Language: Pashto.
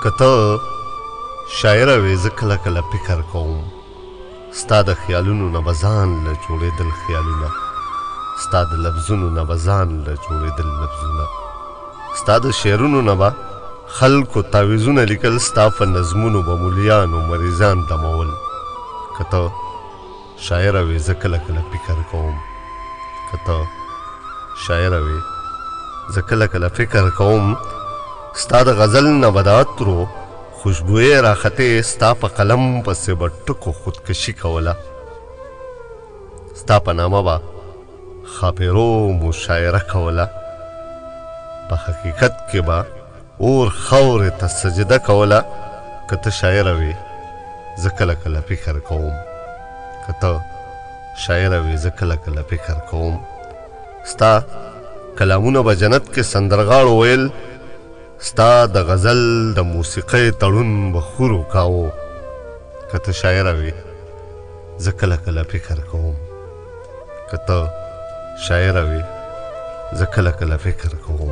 که ته شاعره وې، زه کله کله فکر کوم، ستا د خیالونو نه به ځان له جوړېدل خیالونه، ستا د لفظونو نه به ځان له جوړېدل لفظونه، ستا د شعرونو نه به خلکو تعویذونه لیکل، ستا په نظمونو به مولیانو مریضان دمول. که ته شاعره وې، زه کله کله فکر کوم، که ته شاعره وې، زه کله کله فکر کوم، ستا د غزل نه به د عطرو خوشبویې راختې، ستا په قلم پسې به ټکو خودکشي کوله، ستا په نامه به ښاپېرو مشاعره کوله، په حقیقت کې به اور خاورې ته سجده کوله. که ته شاعره وې، زه کله کله فکر کوم، که ته شاعره وې، زه کله کله فکر کوم، ستا کلامونه به جنت کې سندرغاړو ویل، ستا د غزل د موسیقۍ تړون به خورو کاوه. که ته شاعره وې، زه کله کله فکر کوم، که ته شاعره وې، زه کله کله فکر کوم.